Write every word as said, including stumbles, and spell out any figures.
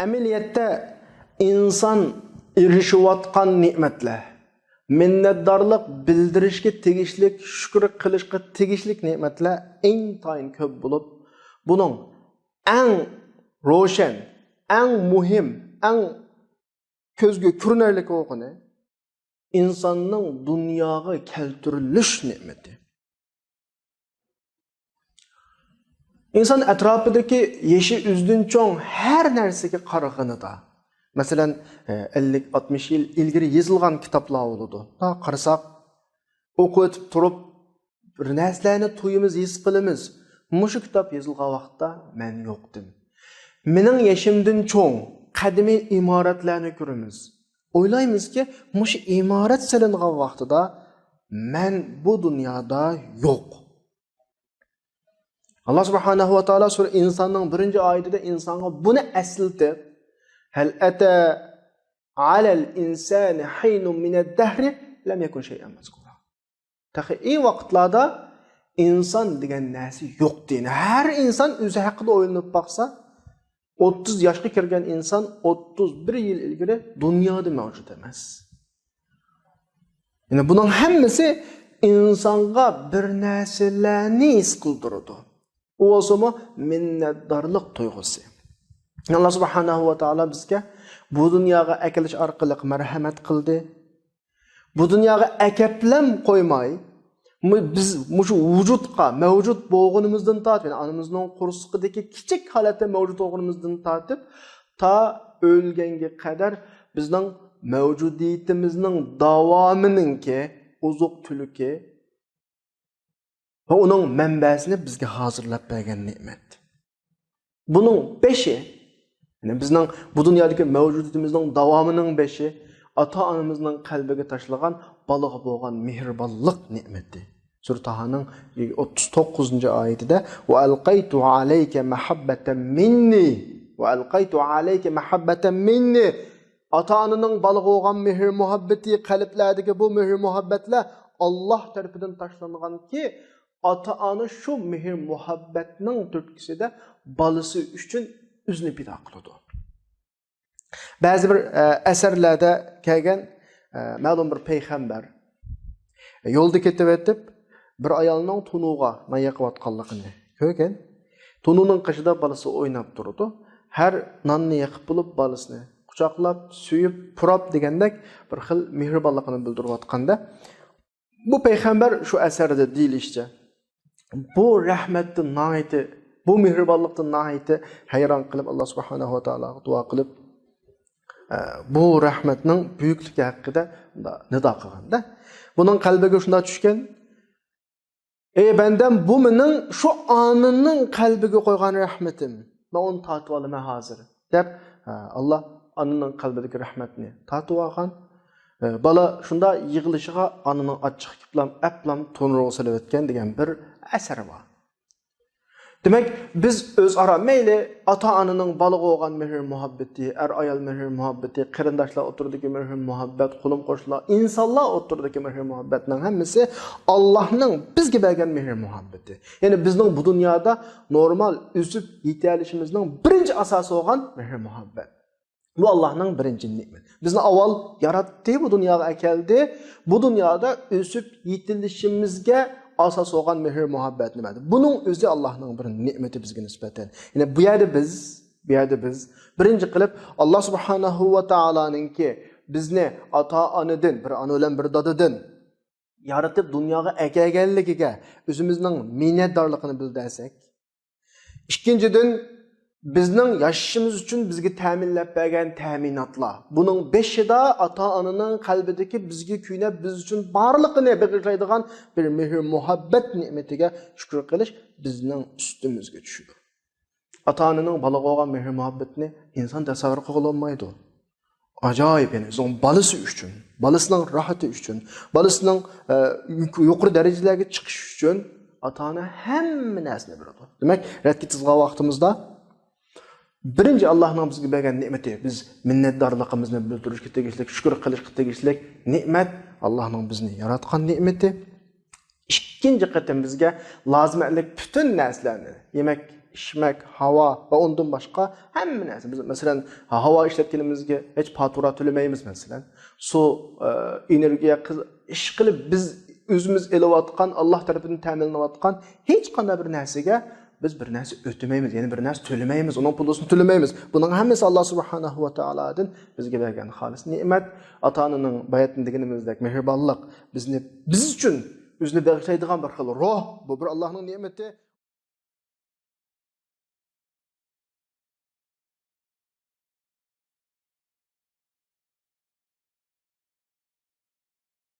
ئەمەلىيەتتە ئىنسان ئېرىشىۋاتقان نېمەتلەر، مىننەتدارلىق بىلدۈرۈشكە تېگىشلىك، شۈكۈر قىلىشقا تېگىشلىك نېمەتلەر ئىنتايىن كۆپ بولۇپ، بۇنىڭ ئەڭ روشەن، ئەڭ مۇھىم، ئەڭ كۆزگە كۆرۈنەرلىك بولغىنى ئىنساننىڭ دۇنياغا كەلتۈرۈلۈش نېمىتى. ئىنسان ئەتراپىدىكى يېشى ئۆزىدىن چوڭ ھەر نەرسىگە قارىغىنىدا، مەسىلەن، ئەللىك، ئاتمىش يىل ئىلگىرى يېزىلغان كىتابلار بولىدۇ. ھا، قارىساق، ئوقۇۋېتىپ تۇرۇپ، بىر نەرسىلەرنى تۇيىمىز، ھېس قىلىمىز. مۇشۇ كىتاب يېزىلغان ۋاقىتتا مەن يوقتىم. مېنىڭ يېشىمدىن چوڭ قەدىمىي ئىمارەتلەرنى كۆرىمىز. ئويلايمىزكى، مۇشۇ ئىمارەت سېلىنغان ۋاقتىدا مەن بۇ دۇنيادا يوق. ئاللا سۇبھانەھۇ ۋە تائالا سۈرە ئىنساننىڭ بىرىنچى ئايىتىدە ئىنسانغا بۇنى ئەسلىتىپ، ھەل ئەتە ئەلەل ئىنسانى ھىنۇم مىنەد دەھرى لەم يەكۇن شەيئەن مەزكۇرا. تېخى ئى ۋاقىتلاردا ئىنسان دېگەن نەرسە يوقتى. يەنى ھەر ئىنسان ئۆزى ھەققىدە ئويلىنىپ باقسا، ئوتتۇز ياشقا كىرگەن ئىنسان ئوتتۇز بىر يىل ئىلگىرى دۇنيادا مەۋجۇت ئەمەس. يەنى بۇنىڭ ھەممىسى ئىنسانغا بىر نەرسىلەرنى ھېس قىلدۇرىدۇ. ئۇ بولسىمۇ مىننەتدارلىق تۇيغۇسى. ئاللا سۇبھانەھۇ ۋە تائالا بىزگە بۇ دۇنياغا ئەكېلىش ئارقىلىق مەرھەمەت قىلدى. بۇ دۇنياغا ئەكەپلەم قويماي، مۇ-، بىز مۇشۇ ۋۇجۇدقا، مەۋجۇت بولغىنىمىزدىن تارتىپ، يەنى ئانىمىزنىڭ قورسىقىدىكى كىچىك ھالەتتە مەۋجۇت بولغىنىمىزدىن تارتىپ، تا ئۆلگەنگە قەدەر بىزنىڭ مەۋجۇدىيىتىمىزنىڭ داۋامىنىڭكى ئوزۇق-تۈلۈكى ۋە ئۇنىڭ مەنبەسىنى بىزگە ھازىرلاپ بەرگەن نېمەت. بۇنىڭ بېشى، يەنى بىزنىڭ بۇ دۇنيادىكى مەۋجۇدىيىتىمىزنىڭ داۋامىنىڭ بېشى ئاتا-ئانىمىزنىڭ قەلبىگە تاشلىغان بالىغا بولغان مېھرىبانلىق نېمىتى. سۈرە تاھانىڭ ئوتتۇز توققۇزىنچى ئايىتىدە، «ۋە ئەلقەيتۇ ئەلەيكە مەھەببەتەن مىننى، ۋە ئەلقەيتۇ ئەلەيكە مەھەببەتەن مىننى.» ئاتا-ئانىنىڭ بالىغا بولغان مېھىر-مۇھەببىتى، قەلبلەردىكى بۇ مېھىر-مۇھەببەتلەر ئاللا تەرىپىدىن تاشلانغانكى، ئاتا-ئانا شۇ مېھىر-مۇھەببەتنىڭ تۈرتكىسىدە بالىسى ئۈچۈن ئۆزىنى پىدا قىلىدۇ. بەزى بىر، ئە، ئەسەرلەردە كەلگەن، ئە، مەلۇم بىر پەيغەمبەر يولدا كېتىۋېتىپ، بىر ئايالنىڭ تونۇغا نان يېقىۋاتقانلىقىنى كۆرگەن. تونۇنىڭ قېشىدا بالىسى ئويناپ تۇرىدۇ. ھەر ناننى يېقىپ بولۇپ، بالىسىنى قۇچاقلاپ، سۆيۈپ، پۇراپ دېگەندەك بىر خىل مېھرىبانلىقىنى بىلدۈرۈۋاتقاندا، بۇ پەيغەمبەر شۇ ئەسەردە دېيىلىشىچە، بۇ رەھمەتتىن ناھايىتى، بۇ مېھرىبانلىقتىن ناھايىتى ھەيران قېلىپ، ئاللا سۇبھانەھۇ ۋە تائالاغا دۇئا قىلىپ، ئە، بۇ رەھمەتنىڭ بۈيۈكلۈكى ھەققىدە نىدا قىلغاندا، بۇنىڭ قەلبىگە شۇنداق چۈشكەن، «ئەي بەندەم، بۇ مېنىڭ شۇ ئانىنىڭ قەلبىگە قويغان رەھمىتىم. مەن ئۇنى تارتىۋالىمەن ھازىر» دەپ، ئاللا ئانىنىڭ قەلبىدىكى رەھمەتنى تارتىۋالغان. بالا شۇنداق يىغلىشىغا ئانىنىڭ ئاچچىقى كېلىپلام، ئەپلام تونۇرغا سېلىۋەتكەن دېگەن بىر ئەسەر بار. دېمەك، بىز ئۆزئارا مەيلى ئاتا-ئانىنىڭ بالىغا بولغان مېھىر-مۇھەببىتى، ئەر-ئايال مېھىر-مۇھەببىتى، قېرىنداشلار ئوتتۇرىدىكى مېھىر-مۇھەببەت، قولۇم-قوشنىلار، ئىنسانلار ئوتتۇرىدىكى مېھىر-مۇھەببەتنىڭ ھەممىسى ئاللانىڭ بىزگە بەرگەن مېھىر-مۇھەببىتى. يەنى بىزنىڭ بۇ دۇنيادا نورمال ئۆسۈپ يېتەلىشىمىزنىڭ بىرىنچى ئاساسى بولغان مېھىر-مۇھەببەت. بۇ ئاللانىڭ بىرىنچى نېمىتى. بىزنى ئاۋۋال ياراتتى، بۇ دۇنياغا ئەكەلدى. بۇ دۇنيادا ئۆسۈپ يېتىلىشىمىزگە ئاساس بولغان مېھىر-مۇھەببەتنى بەردى. بۇنىڭ ئۆزى ئاللانىڭ بىر نېمىتى بىزگە نىسبەتەن. يەنى بۇ يەردە بىز، بۇ يەردە بىز بىرىنچى قىلىپ ئاللا سۇبھانەھۇ ۋە تائالانىڭكى بىزنى ئاتا-ئانىدىن، بىر ئانا بىلەن بىر دادىدىن يارىتىپ دۇنياغا ئەكەلگەنلىكىگە ئۆزىمىزنىڭ مىننەتدارلىقىنى بىلدۈرسەك، ئىككىنچىدىن، بىزنىڭ ياشىشىمىز ئۈچۈن بىزگە تەمىنلەپ بەرگەن تەمىناتلار. بۇنىڭ بېشىدا ئاتا-ئانىنىڭ قەلبىدىكى بىزگە كۆيۈنۈپ، بىز ئۈچۈن بارلىقىنى بېغىشلايدىغان بىر مېھىر-مۇھەببەت نېمىتىگە شۈكۈر قىلىش بىزنىڭ ئۈستىمىزگە چۈشىدۇ. ئاتا-ئانىنىڭ بالىغا بولغان مېھىر-مۇھەببىتىنى ئىنسان تەسەۋۋۇر قىلغىلى بولمايدۇ. ئاجايىپ، يەنى ئۆزىنىڭ بالىسى ئۈچۈن، بالىسىنىڭ راھىتى ئۈچۈن، بالىسىنىڭ، ئە، يۇق-، يۇقىرى دەرىجىلەرگە چىقىشى ئۈچۈن ئاتا-ئانا ھەممە نەرسىنى بېرىدۇ. دېمەك، رەتكە تىزغان ۋاقتىمىزدا بىرىنچى ئاللانىڭ بىزگە بەرگەن نېمىتى، بىز مىننەتدارلىقىمىزنى بىلدۈرۈشكە تېگىشلىك، شۈكۈر قىلىشقا تېگىشلىك نېمەت ئاللانىڭ بىزنى ياراتقان نېمىتى. ئىككىنچى قېتىم بىزگە لازىمەتلىك پۈتۈن نەرسىلەرنى، يېمەك، ئىچمەك، ھاۋا ۋە ئۇندىن باشقا ھەممە نەرسە. بىز، مەسىلەن، ھاۋا ئىشلەتكىنىمىزگە ھېچ پاتۇرا تۆلىمەيمىز، مەسىلەن. سۇ، ئە، ئېنېرگىيە، قىز-، ئىشقىلىپ بىز ئۆزىمىز ئېلىۋاتقان، ئاللا تەرىپىدىن تەمىنلىنىۋاتقان ھېچقانداق بىر نەرسىگە بىز بىر نەرسە ئۆتىمەيمىز، يەنى بىر نەرسە تۆلىمەيمىز، ئۇنىڭ پۇلىسىنى تۆلىمەيمىز. بۇنىڭ ھەممىسى ئاللا سۇبھانەھۇ ۋە تائالادىن بىزگە بەرگەن خالىس نېمەت. ئاتا-ئانىنىڭ باياتىن دېگىنىمىزدەك مېھرىبانلىق، بىزنى، بىز ئۈچۈن ئۆزىنى بېغىشلايدىغان بىر خىل روھ. بۇ بىر ئاللانىڭ نېمىتى.